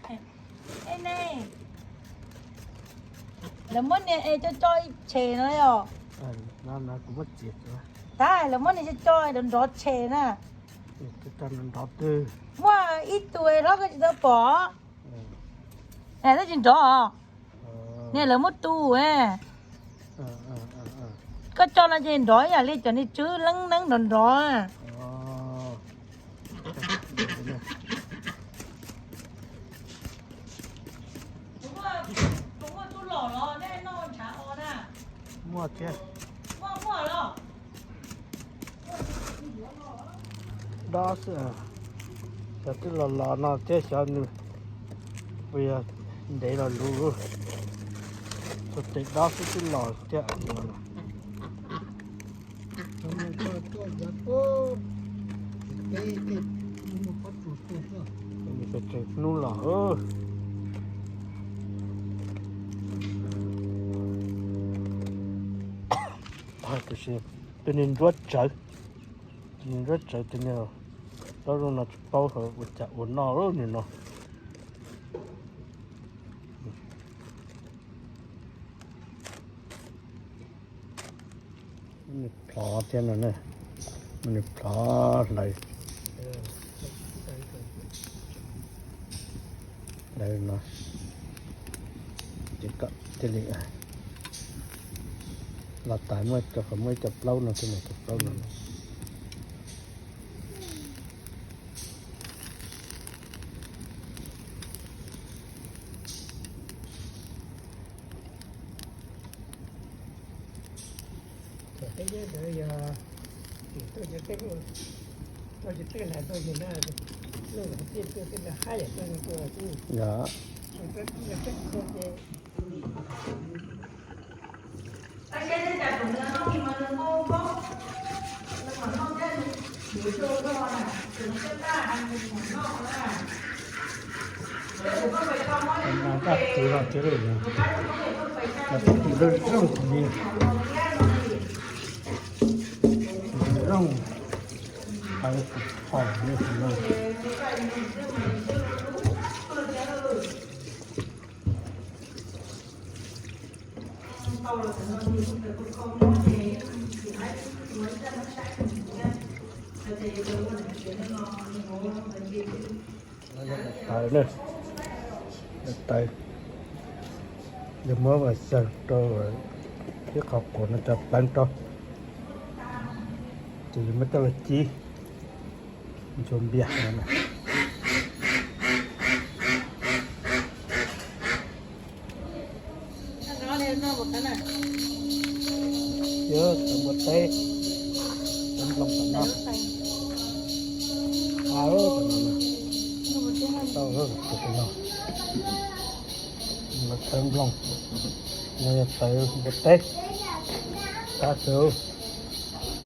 Ej ne, lawv muab niag es coj coj ib tshem no os. Tab lawv muab niag coj coj nrov nrov tshem na. Muaj ib tug hlob koj tsis tau pom. Tab tsis nrov os. Niag lawv muab tu. Koj coj no ces nrov ib yam li cov niag tswb leeb neeb nrov nrov. Muaj thiab. Dob xwb, xyov twb los los no thiab xyov nws puas yog ntev los luv. Txog tes dob xwb twb los thiab. Tseem hnub los. Tab sis tus niag ntsuab tsawv, tus niag ntsuab tsawv tus niag, tau zoo no tsis paub ua cas ua noj nws no. Nws plhov thiab no, nws plhov hlawv, hlawv no, ces kom thiaj li los tas muaj cov, qhov muaj ib co plaub no, cov plaub no. Thaum teb nyob ntawd yog tsis tuaj cov teb, tuaj cov teb lag tuaj yog na, luaj tij tuaj teb lag hab yam tuaj tuaj xwb. Mas daj tus no thiab, cov tus tus loj zoo li, zoo, pais tus phom li tus loj. Tawv na, tawv, yog muab vas xyaw rau ib qho quav no coj pleev rau, ces yog muab coj los cib ntxuag npias no. Yog tawv npua teb, tawv nplooj tom no. Tau, tau no, tawv nplooj, no yog tawv npua teb, tab sis